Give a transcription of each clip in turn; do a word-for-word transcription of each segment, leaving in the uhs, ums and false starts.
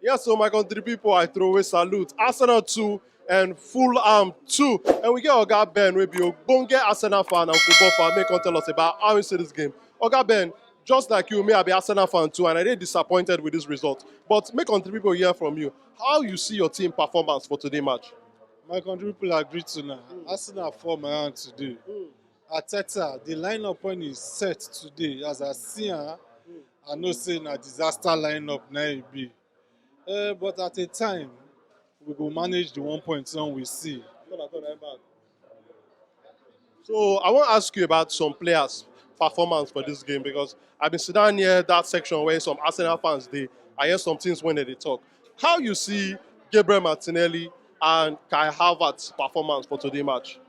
Yes, so my country people, I throw away salute. Arsenal two and Fulham two. And we get Oga Ben, wey be ogbonge Arsenal fan and football fan, make come tell us about how he see this game. Oga Ben, just like you, me, I be Arsenal fan too, and I dey disappointed with this result. But make country people hear from you. How you see your team performance for today match? My country people agree to now. Arsenal fall my hand today. Arteta, the lineup when he set today, as I see am, I know say na disaster lineup na e be. Uh, but at a time, we go manage the one point some we see. So I wan ask you about some players' performance for this game, because I been sit down near that section where some Arsenal fans dey. I hear some things when they dey talk. How you see Gabriel Martinelli and Kai Havertz performance for today match?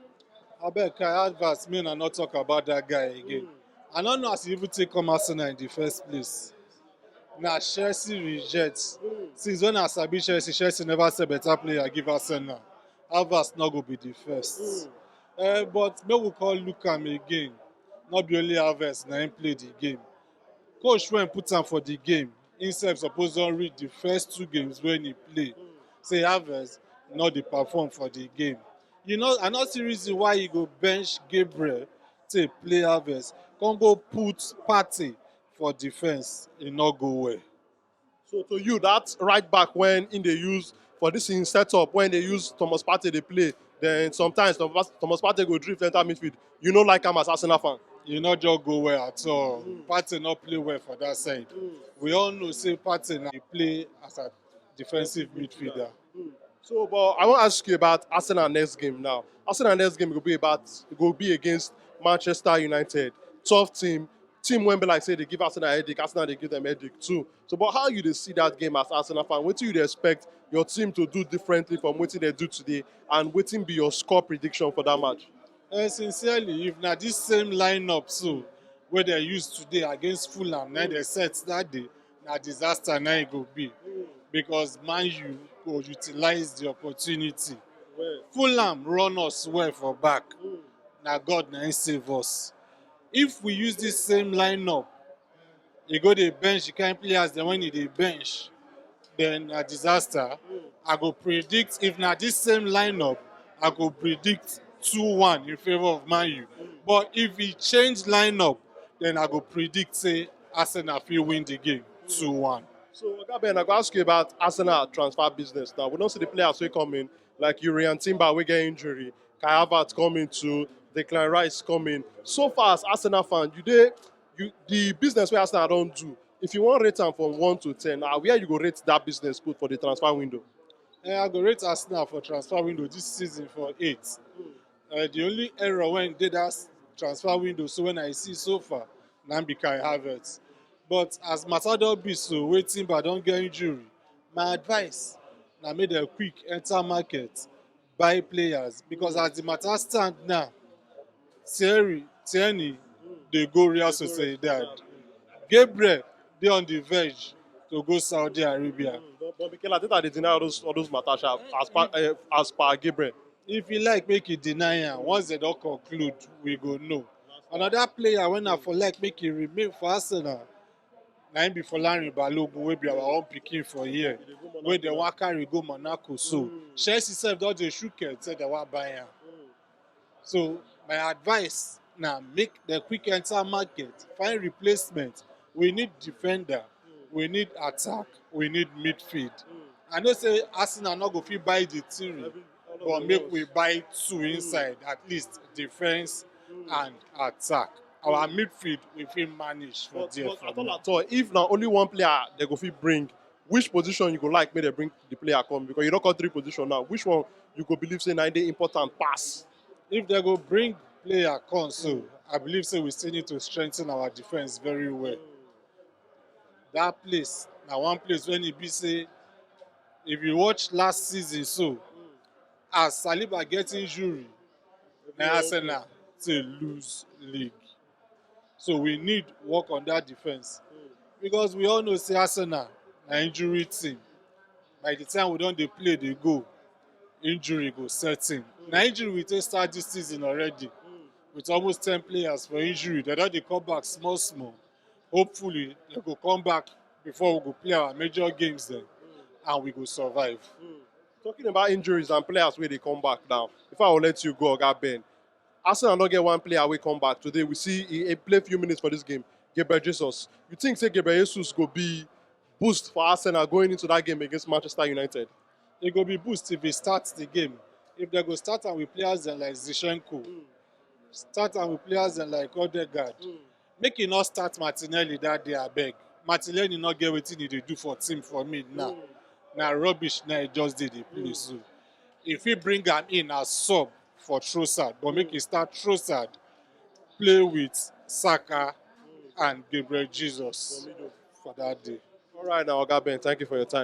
Abeg, Kai Havertz, me na not talk about that guy again. I don't know as he even take come Arsenal in the first place. Na Chelsea reject. Since when I sabi Chelsea, Chelsea never sell better player give Arsenal. Havertz no go be the first. Uh, but make we call look am again. Not be only Havertz na him play the game. Coach when put am for the game, himself suppose don read the first two games when he play. Say Havertz no dey perform for the game. You know, I no see reason why you go bench Gabriel take play Havertz, come go put Partey for defense, e no go well. So to you, that right back when in dey use for this in setup, when they use Thomas Partey dey play, then sometimes Thomas, Thomas Partey go drift enter midfield. You no like am as Arsenal fan? E no just go well at all. Partey no play well for that side. We all know say Partey na dey play as a defensive midfielder. So, but I wan ask you about Arsenal next game now. Arsenal next game go be about, go be against Manchester United, tough team, team wey be like say dey give Arsenal headache, Arsenal dey give them headache too. So, but how you dey see that game as Arsenal fan? Wetin you dey expect your team to do differently from wetin they do today, and wetin be your score prediction for that match? Uh, sincerely, if na this same lineup so wey they use today against Fulham, na they set that day, na disaster na e go be, because Man U go utilize the opportunity. Fulham run us well for back, na God na him save us. If we use this same lineup, e go dey bench the kind players dem when e dey bench, then na disaster. I go predict, if na this same lineup, I go predict two one in favour of Man U. But if e change lineup, then I go predict say Arsenal fit win the game two one. So, Oga Ben, I go ask you about Arsenal transfer business now. We don see the players wey come in, like Jurrien Timber wey get injury, Kai Havertz come in too, Declan Rice come in. So far, as Arsenal fan, you dey, you, the business wey Arsenal don do, if you wan rate am from one to ten, ah, where you go rate that business put for the transfer window? Eh, I go rate Arsenal for transfer window this season for eight. Uh, the only error wey dey that transfer window, so when I see so far, na be Kai Havertz. But as matter don be so, wey Timber don get injury, my advice na make dem quick enter market, buy players, because as the matter stand now, Thierry, Tierney dey go Real Sociedad. Gabriel dey on the verge to go Saudi Arabia. Mm, but, but Mikel Arteta dey deny all those, all those matters, sha, as per, uh, as per Gabriel. If you like, make you deny am. Once they don conclude, we go know. Another player when I for like make e remain for Arsenal, na him be Folarin Balogun, wey be our own pikin for here, wey dem wan carry go Monaco. So Chelsea sef don dey shook head say dem wan buy am. So my advice na make dem quick enter market, find replacement. We need defender, we need attack, we need midfield. I know say Arsenal no go fit buy the three, but make we buy two inside, at least defense and attack. Our midfield, we fit manage for there for now. But, but at all, at all, if na only one player they go fit bring, which position you go like make they bring the player come? Because you don call three position now. Which one you go believe say na dey important pass? If they go bring player come, so I believe say we still need to strengthen our defense very well. That place na one place when e be say, if you watch last season, so as Saliba get injury, na Arsenal take lose league. So we need work on that defense, because we all know say Arsenal na injury team. By the time we don dey play dey go, injury go set in. Na injury we take start this season already, with almost ten players for injury. They don dey come back small small. Hopefully, they go come back before we go play our major games then. and we go survive. Talking about injuries and players wey dey come back now, before I will let you go, Oga Ben, Arsenal no get one player wey come back today. We see he, he play few minutes for this game. Gabriel Jesus, you think say Gabriel Jesus go be boost for Arsenal going into that game against Manchester United? E go be boost if e start the game. If dem go start am with players dem like Zinchenko, start am with players dem like Odegaard, make e no start Martinelli that day, abeg. Martinelli no get wetin e dey do for team for me now. Na rubbish na e just dey dey play. So if e bring am in as sub for Trossard, but make e start Trossard, play with Saka and Gabriel Jesus for that day. All right now, Oga Ben, thank you for your time.